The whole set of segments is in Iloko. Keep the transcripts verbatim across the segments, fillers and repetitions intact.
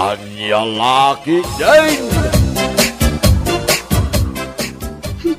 Ania la ketdin? Hmm,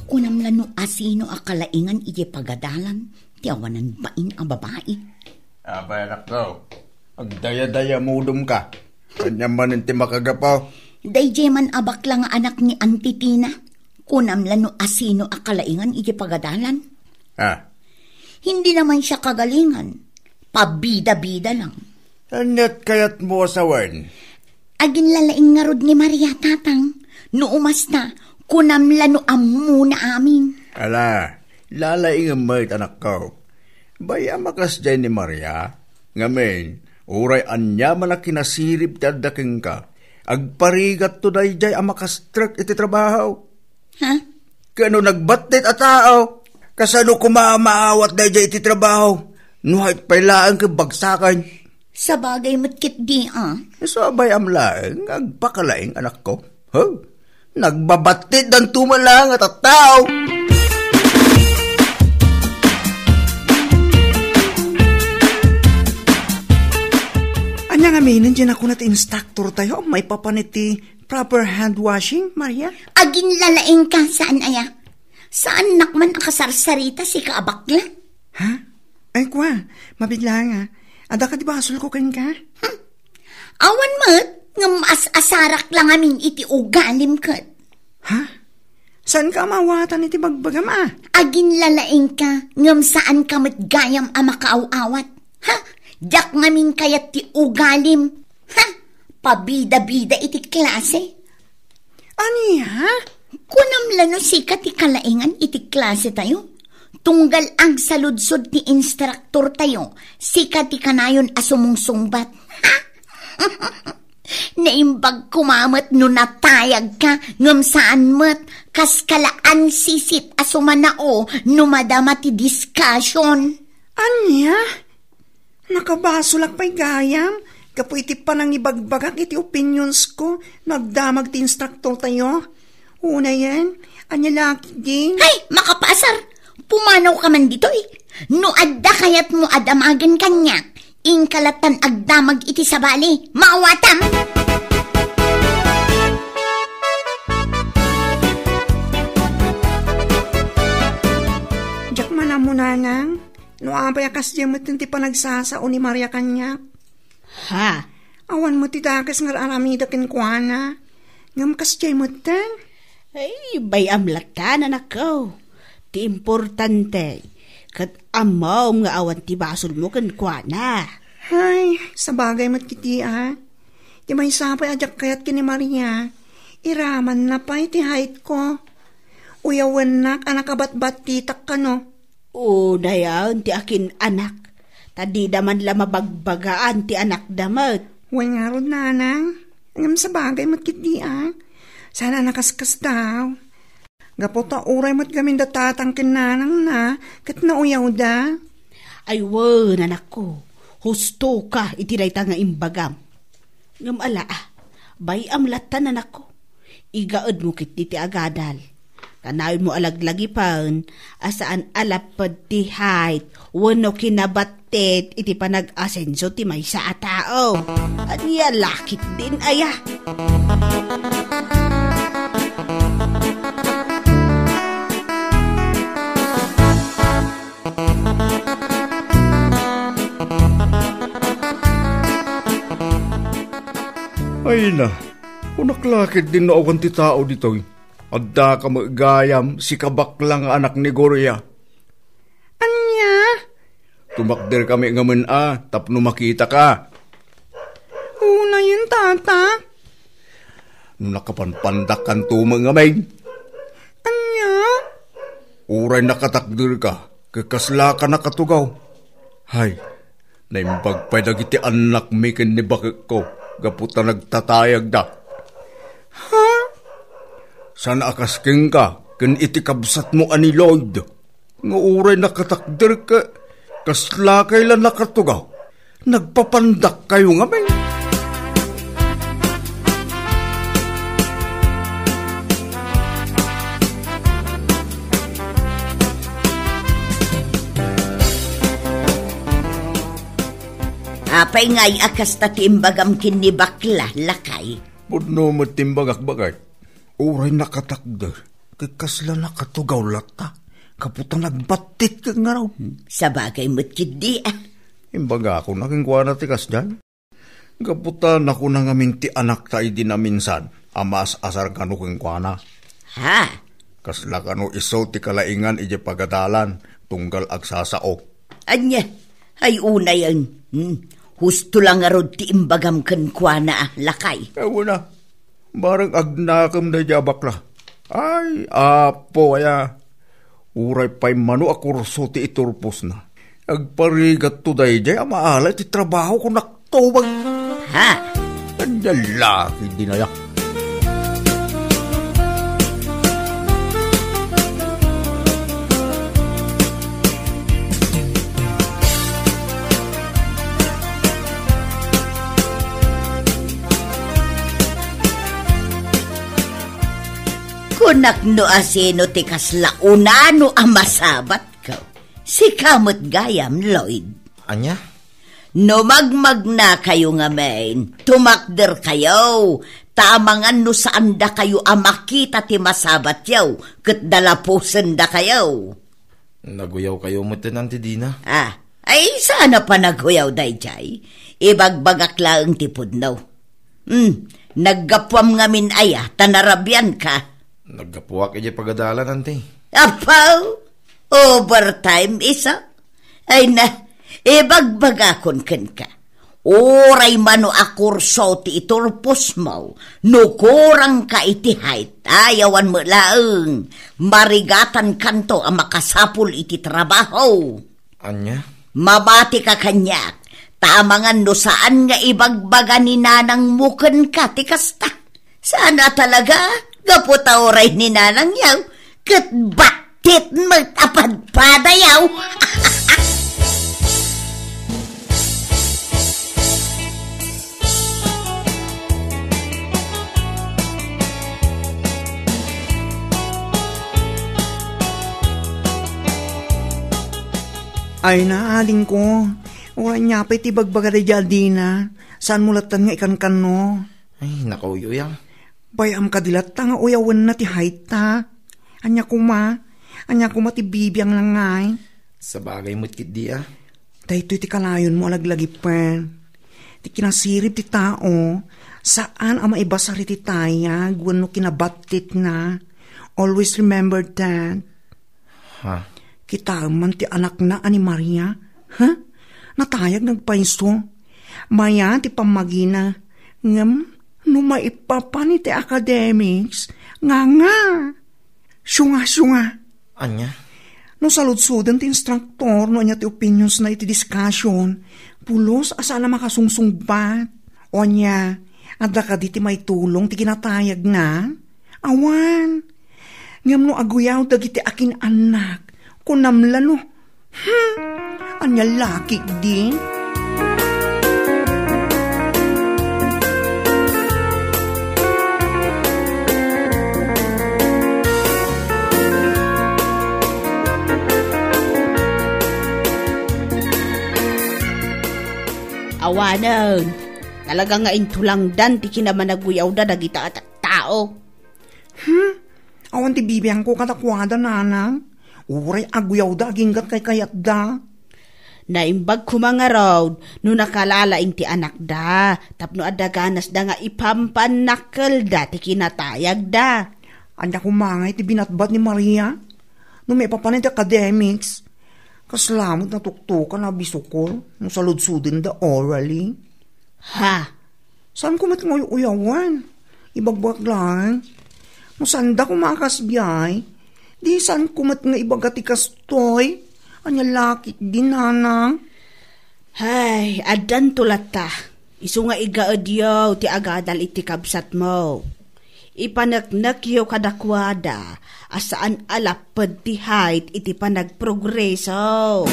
kunam la no asino a kalaingan idiay pagadalan ti awanan bain a babai. Apay, anakko, agdayadayamudom ka. Ania manen ti makagapu? Daydiay man a bakla nga anak ni Auntie Tina. Kunam la no asino a kalaingan idiay pagadalan. Ah. Hindi naman siya kagalingan. Pabida-bida lang. Ania't kayatmo a sawen? Aginlalaing ngarud ni Maria, Tatang. No umasta, kunam la no ammona amin. Ala, lalaingem met, anakko. Bay-am a kasdiay ni Maria. Ngamin, uray aniaman a kinasirib ti adda kenka, agparigatto daydiay a makastrek iti trabaho. Ha? Ken no nagbattit a tao, kasano koma a maawat daydiay iti trabaho? No hayt pay laeng ket bagsaken. Sabagay met ketdi a. Isu a bay-am laeng nga agpakalaing, anakko. Huh? Nagbabattitdanto met laeng a tattao. Ania ngamin diay a kuna ti instructor tayo, maipapan iti proper hand washing, Maria? Aginlalaingka, saan aya? Saannak man a kasarsarita, sika a bakla. Ha? Ay, kua, mabiit laeng a. Adda kadi basolko kenka? Hmm. Awan met, ngem as-asarak la ngamin iti ugalim ket. Ha? Saanka a maawatan iti bagbagam a? Aginlalaingka, ngem saanka met gayam a makaaw-awat. Ha? Diak ngamin kayat ti ugalim. Ha? Pabida-bida iti klase. Ania? Kunam la no sika ti kalaingan iti klase tayo? Tunggal agsaludsod ti instructor tayo, sika ti kanayon a sumungsungbat. Ha? Naimbag koma met no natayagka, ngem saan met, kas kalaang sisip a sumanao no madama ti discussion. Ania? Nakabasolak pay gayam gapu iti panangibagbagak iti opinionsko no agdamag ti instructor tayo. Unayen, ania la ketdin? Hay, makapaasar! Pumanawka man ditoy. No adda kayatmo a damagen kaniak, inka lattan agdamag iti sabali. Maawatam! Diak man ammo, nanang. No apay a kasdiay metten ti panagsasao ni Maria kaniak? Ha? Awan met ti dakes nga ar-aramida kenkuana. Ngem kasdiay metten? Ay, bay-am latta, anakko. Ti importante, ket ammom nga awan ti basolmo kenkuana. Hay, sabagay met ketdi a. Ti maysa pay a diak kayat ken ni Maria, iramanna pay ti haytko. Uyawennak a nakabatbattitak kano. Unayen ti akin-anak, ta dida man la mabagbagaan ti anakda met. Wen ngarud, nanang, ngem sabagay met ketdi a. Saan a nakaskasdaaw. Gapu ta uray met gamin da tatang ken nanangna, ket nauyawda. Ay wen, anakko, hustoka iti dayta nga imbagam. Ngem ala, bay-am latta, anakko. Igaedmo ketdi ti agadal. Kanayonmo a laglagipen a saan a lapped ti hayt wenno kinabattit iti panag-asenso ti maysa a tao. Ania la ketdin aya? Ay na, kunak la ketdin no awan ti tao ditoy. Addaka met gayam, sika bakla nga anak ni Gloria. Ania? Tumakderkami ngamin a tapno makitaka. Unayen, tata. No nakapanpandakkanto met ngamin. Ania? Uray nakatakderka, ket kaslaka nakatugaw. Hay, naimbag pay dagiti annakmi ken ni bakekko gapu ta nagtatayagda. Ha? Saan a kas kenka ken iti kabsatmo a ni Lloyd. Nga uray nakatakder ket kaslakay la nakatugaw. Nagpapandakkayo ngamin. Apay pay ngay a kasta ti imbagam ken ni bakla, lakay? Pudno met ti imbagak, baket. Uray nakatakder, ket kasla nakatugaw latta, gapu ta nagbattit ket ngarud. Sabagay met ketdi, a. Imbagakon a kenkuana ti kasdiay. Gapu ta nakuna ngamin ti anakta idi naminsan a maas-asar kano kenkuana. Ha? Kasla kano isu ti kalaingan idiay pagadalan tunggal agsasao. Ania? Ay, unayen. Hmm. Husto la ngarud ti imbagam kenkuana, a, lakay. Awan a. Bareng agnakem daydiay a bakla. Ay, Apo, aya. Uray pay mano a kurso ti iturposna, agparigatto daydiay a maala iti trabaho, kunak tubag. Ha? Ania la ketdin aya? Kunak no asino ti kasla unano a masabatko. Sika met gayam, Lloyd. Ania? No magmagnakayo ngamin, tumakderkayo, ta amangan no saandakayo a makita ti masabatyo, ket dalapusendakayo. Naguyawkayo metten, Auntie Dina. Ah, ay, saan a panaguyaw daydiay? Ibagbagak laeng ti pudno. Hmm, naggapuam ngamin aya, ta narabianka? Naggapuak idiay pagadalan, Auntie. Apaw! Overtime, isu? Ay na, ibagbagakon kenka. Uray mano a kurso ti iturposmo, no kurangka iti height, ay awan met laeng, marigatankanto a makasapul iti trabaho. Ania? Mabatika kaniak, ta amangan no saan nga ibagbaga ni nanangmo kenka ti kasta. Saan a talaga, gapu ta uray ni nanangyo, ket battit met a padpadayo. Ay na, adingko. Uray nia pay ti ibagbaga daydiay a Dina. Saanmo latta nga ikankanno? Ay, nakauyo-uyaw. Bay-am kadi latta nga uyawenna ti height ta. Ania koma? Ania koma ti bibiang la ngay? Sabagay met ketdi a. Daytoy ti kanayonmo a laglagipen. Ti kinasirib ti tao, saan a maibasar iti tayag wenno kinabattitna. Always remember that. Ha? Kitaem man ti anakna a ni Maria. Ha? Natayag nga agpayso. Mayan ti pammagina. Ngem no maipapan iti academics, nga nga. Siunga, siunga. Ania? No saludsoden ti instructor no ania ti opinionsna iti discussion, pulos a saan a makasungsungbat. O ania, adda kadi ti maitulong ti kinatayagna? Awan. Ngem no aguyaw dagiti akin-annak, kunam la no, hmm, ania la ketdi? Awanen, talaga nga intulangdan ti kinamanaguyawda dagita a tattao. Hmm? Awan ti bibiangko kadakuada, nanang. Uray aguyawda aginggat kaykayatda. Naimbag koma ngarud no nakalalaing ti anakda tapno adda ganasda nga ipampannakkelda ti kinatayagda. Ania koma ngay ti binatbat ni Maria? No maipapan iti academics, kasla met natuktokan a bisukor no saludsodenda orally. Ha? Saanko met nga uyawan? Ibagbagak laeng. No saanda koma a kasdiay, di saanko met nga ibaga ti kastoy? Ania la ketdi, nanang? Hay, addanto latta. Isu nga igaedyo ti agadal iti kabsatmo. Ipaneknekyo kadakuada a saan a lapped ti height iti panagprogreso.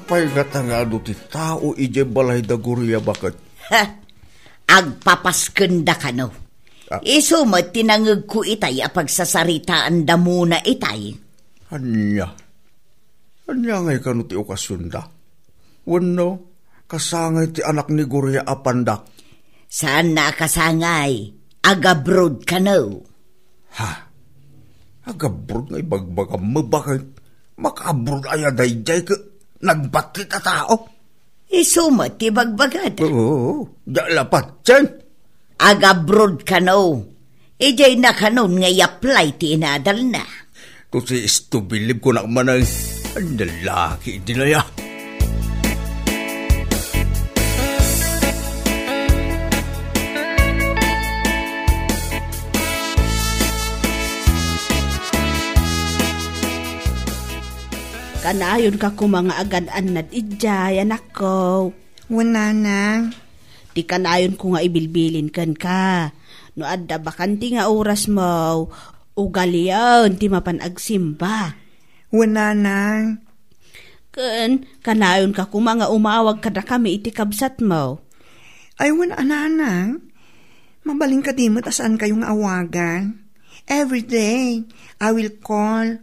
Apay ngata nga adu ti tao idiay balay da Gloria, baket? Ha? agpapaskenda kano. Ah. Isu met ti nangegko itay a pagsasaritaandamona itay. Ania? Ania ngay kano ti okasionda? Wenno, kasangay ti anak ni Gloria a pandak? Saanna a kasangay. Agabroad kano. Ha? Agabroad nga ibagbagam, mabakit? Makaabroad aya daydiay ket nagbattit a tao? Isu met ti bagbagada. Oo, diak lapat, Chen. Agabroad kano. Idiay na kanon nga i-apply ti inadalna. Kung si Isto Bilib ko na manang, ang lalaki din aya. Kanayonka koma nga agan-annad idiay, anakko. Wen, nanang. Ti kanayonko nga ibilbilin kenka. No adda bakante nga orasmo, ugalion ti mapan agsimba. Wen, nanang. Ken, kanayonka koma nga umawag kadakami iti kabsatmo. Ay, wen a, nanang. Mabalin kadi met a saankayo nga awagan? Every day, I will call.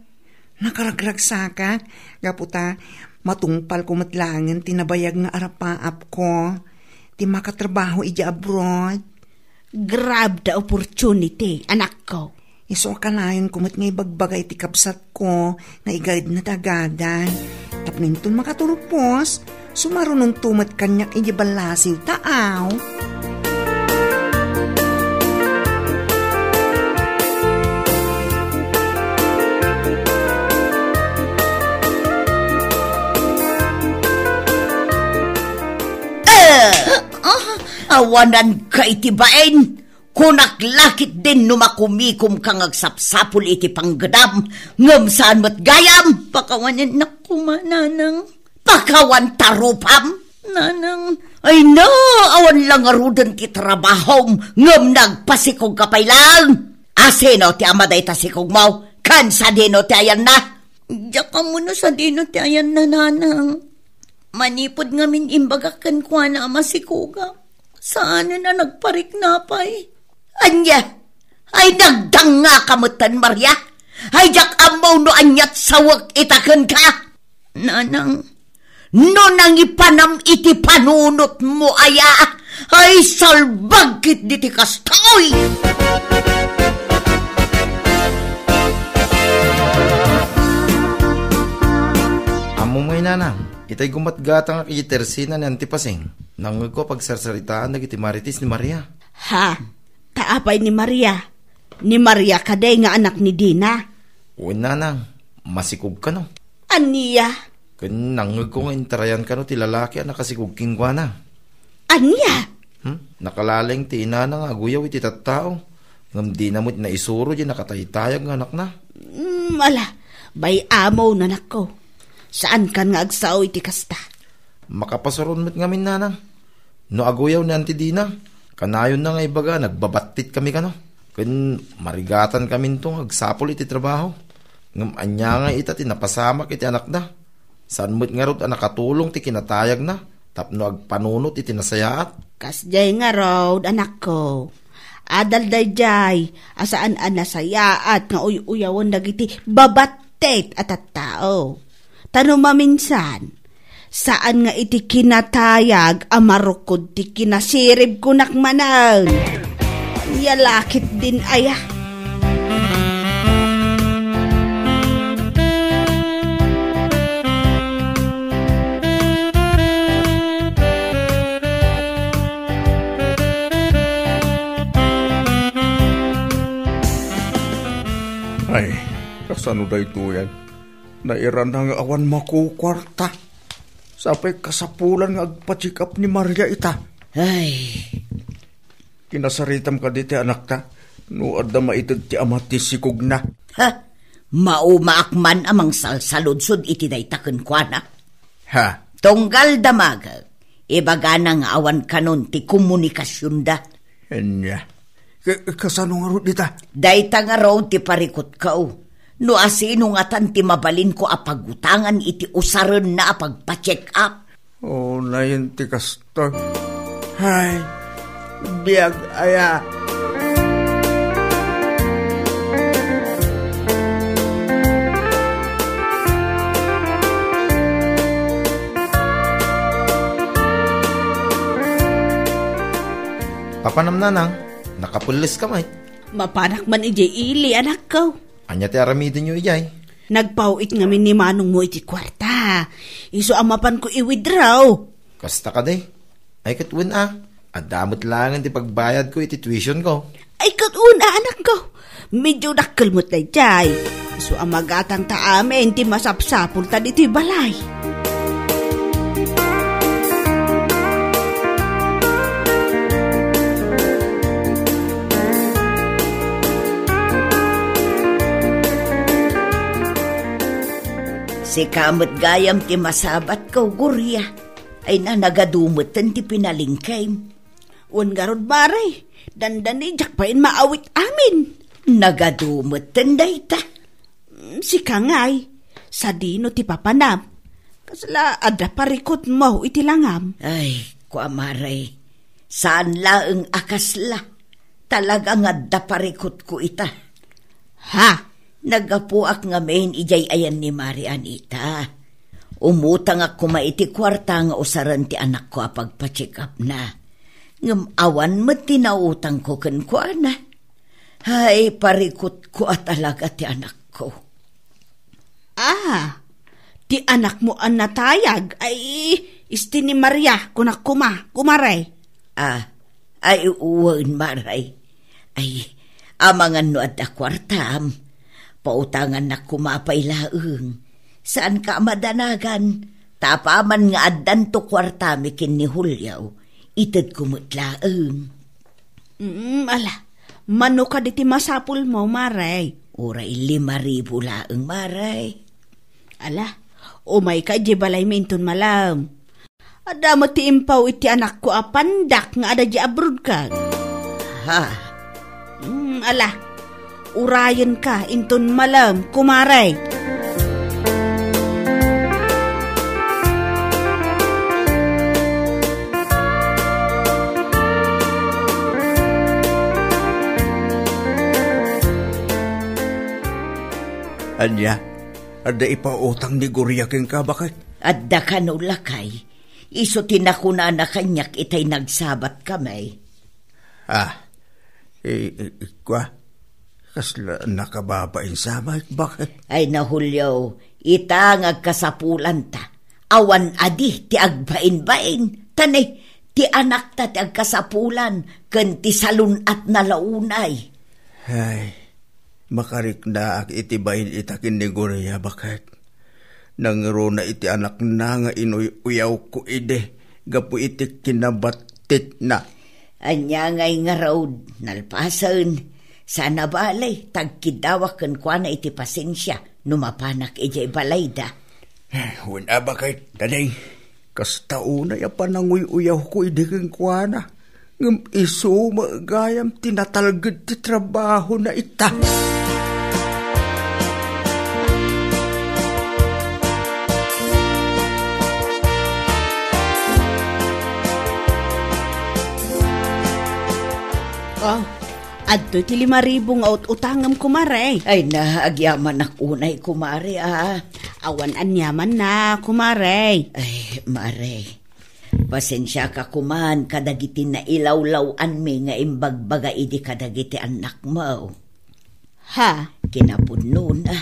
Nakaragragsakak, gapu ta matungpalko met laengen ti nabayag nga arapaapko, ti makatrabaho idiay abroad. Grab da opportunity, anakko. Isu a kanayonko met nga ibagbaga iti kabsatko nga igaedna ti agadan. Tapno inton makaturpos, sumarunonto met kaniak idiay ballasiw, taaw. Eh! Ah, awananka iti bain. Kunak la ketdin no makumikomka nga agsapsapul iti panggedam, ngem saan met gayam. Pakawanennak koma, nanang. Pakawan ta rupam, nanang. Ay na, awan la ngaruden ti trabahom, ngem nagpasikogka pay laeng. A, sino ti ama dayta sikogmo? Ken sadino ti ayanna? Diak ammo no sadino ti ayanna, nanang. Manipud ngamin imbagak kenkuana a masikogak, saanen a nagparikna pay. Ania? Ay, nagdangngaka metten, Maria? Ay, diak ammo no aniat sawek ita kenka. Nanang, no nangipanam iti panunotmo aya, ay, salbag ketdi ti kastoy! Ammom ngay, nanang, itay gumatgatangak iti tersina ni Auntie Pasing, nangngegko a pagsarsaritaan dagiti marites ni Maria. Ha? Ta apay ni Maria? Ni Maria kadi nga anak ni Dina? Wen, nanang, masikogka no. Ania? Ken nangngegko nga intarayan kano ti lalaki a nakasikog kenkuana. Ania? Hmm? Nakalaleng ti inana nga aguyaw iti tattao, ngem dina met naisuro diay nakataytayag nga anakna. Hmm, ala, bay-amon, anakko. Saankan nga agsao iti kasta. Makapasuron met ngamin, nanang. No aguyaw ni Auntie Dina, kanayonna nga ibaga, nagbabattitkami kano. Ken marigatankaminto nga agsapul iti trabaho. Ngem ania nga ita ti napasamak iti anakda? Saan met ngarud a nakatulong ti kinatayagna tapno agpanunot iti nasayaat? Kasdiay ngarud, anakko. Adal daydiay a saan a nasayaat nga uy-uyawen dagiti babattit a tattao. Ta no maminsan, saan nga iti kinatayag a marukod ti kinasirib kunak manen. Ania la ketdin aya? Ay, kasano daytoyen? Nairana nga awan makukuarta. Sapay kasapulan nga agpa-check up ni Maria ita. Ay. Kinasaritam kadi ti anakta no adda maited ti ama ti sikogna? Ha? Maumaak man a mangsalsaludsod iti dayta kenkuana. Ha? Tunggal damagek, ibagana nga awan kanon ti komunikasionda. Ania? Ka-, kasano ngarud ita? Dayta ngarud ti parikutko. No asino ngatan ti mabalinko a pagutangan iti usarenna a pagpa-check up? Oh, nayen ti kastoy. Hay, Biag aya. Papanam, nanang, nakapelles ka met. Mapanak man idiay ili, anakko. Ania ti aramidenyo idiay? Nagpaw-it ngamin ni manongmo iti kuarta. Isu a mapanko i-withdraw. Kasta kadi? Ay, ket wen a. Adda met laengen ti pagbayadko iti tuitionko. Ay, ket wen a, anakko. Medio dakkel met daydiay. Isu a magatangta amin ti masapsapulta ditoy balay. Sika met gayam ti masabatko, Gloria. Ay na, nagadu metten ti pinalingkem. Wen ngarud, Mare, dandani, diak pay maawit amin. Nagadu metten dayta. Mm, sika ngay, sadino ti papanam? Kasla adda parikutmo iti langam? Ay, kua, Mare, saan laeng a kasla. Talaga nga adda parikutko ita. Ha? Naggapuak ngamin idiay ayan ni Mare Anita. Umutangak koma iti kuarta nga usaren ti anakko a pagpa-check-upna. Ngem awan met ti nautangko kenkuana. Hay, parikutko a talaga ti anakko. Ah, ti anakmo a natayag, ay, isti ni Maria, kunak koma, kumare. Ah, ay, wen, Mare. Ay, amangan no adda kuartam, pautangannak koma pay laeng. Saanka a madanagan, ta apaman nga addanto kuartami ken ni Julio, itedko met laeng. Mm, ala, mano kadi ti masapulmo, Mare? Uray lima ribu laeng, Mare. Ala, umayka idiay balaymi inton malem. Adda met ti impaw iti anakko a pandak nga adda idiay abroad ket. Ha? Mm, ala, urayenka inton malem, kumare. Ania? Adda ipautang ni Gloria kenka, baket? Adda kano, lakay. Isu ti nakunana kaniak itay nagsabatkami. Ah, i-, i-, ikua, kasla nakababain sa met, baket? Ay na, Julio, ita nga agkasapulanta. Awan adi ti agbainbain. Tani, ti anakta ti agkasapulan, ken ti salun-atna la unay. Ay, makariknaak iti bain ita ken ni Gloria, baket. Nangruna iti anakna nga inuy-uyawko idi gapu iti kinabattitna. Ania ngay ngarud, nalpasen, saan a bale, ta agkiddawak kenkuana iti pasensia no mapanak idiay balayda. Eh, wen a, baket, tani, kasta unay a pananguy-uyawko idi kenkuana. Ngem isu met gayam ti natalged ti trabahona ita. Oh, adtoy ti lima ribu nga ut-utangem, kumare. Ay na, agyamanak unay, kumare, ah. Awan aniamanna, kumare. Ay, Mare. Pasensiaka koman kadagiti nailawlaw-anmi nga imbagbaga idi kadagiti annakmo. Ha? Kinapudnona,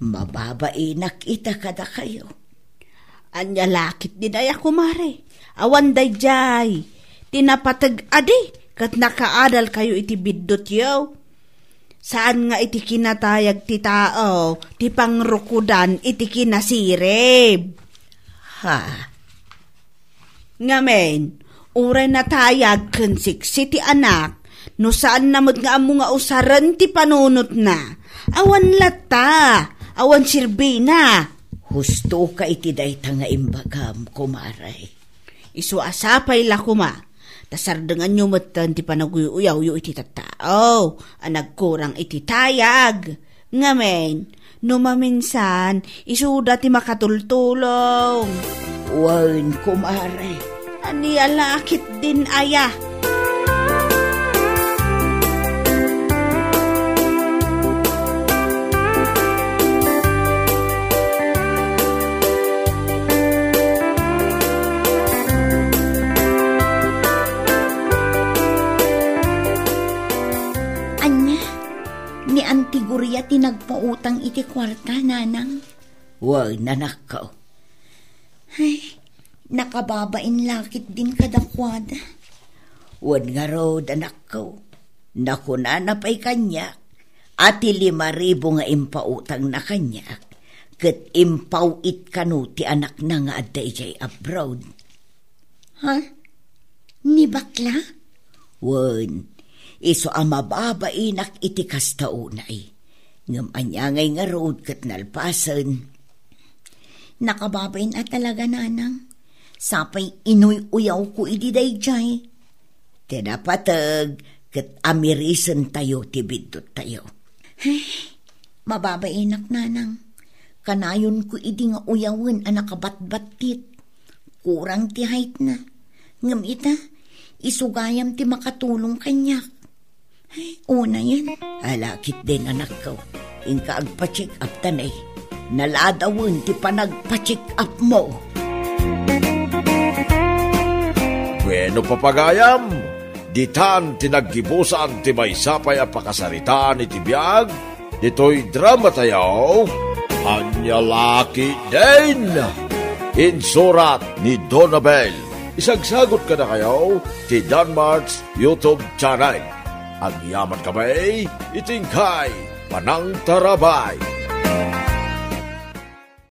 mababainak ita kadakayo. Ania la ketdin aya, kumare? Awan daydiay. Ti napateg adi, ket nakaadalkayo iti biddutyo. Saan nga iti kinatayag ti tao ti pangrukodan iti kinasirib. Ha? Ngamin, uray natayag ken siksi ti anak, no saanna met nga ammo nga usaren ti panunotna, awan latta, awan sirbina. Hustoka iti dayta nga imbagam, kumare. Isu a sapay la koma, ta sardenganyo metten ti panaguy-uyawyo iti tattao a nagkurang iti tayag. Ngamin, no maminsan, isuda ti makatultulong. Wen, kumare. Ania la ketdin aya? Ni Anti Gloria ti nagpautang iti kuarta, nanang. Wen, anakko. Ay, nakababain la ketdin kadakuada. Wen ngarud, anakko. Nakunana pay kaniak a ti lima ribu nga impautangna kaniak, ket impaw-it kano ti anakna nga adda idiay abroad. Ha? Ni bakla? Wen, isu a mababainak iti kasta unay. Ngem ania ngay ngarud ket nalpasen? Nakababain a talaga, nanang. Sapay inuy-uyawko idi daydiay. Ti napateg ket amirisentayo ti bidduttayo. Ay, mababainak, nanang. Kanayonko idi nga uyawen a nakabatbattit. Kurang ti heightna. Ngem ita, isu gayam ti makatulong kaniak. Ay, unayen. Ala ketdin, anakko. Inka agpa-check up ta ne. Naladawen ti panagpa-check up mo. Bueno, papagayam, ditan ti naggibusan ti maysa pay a pakasaritaan iti biag ditoy dramatayo, Ania La Ketdin. Insurat ni Donabel. Isagsagut kadakayo ti Danmart's YouTube channel. Agyaman kami iti inkay panangtarabay.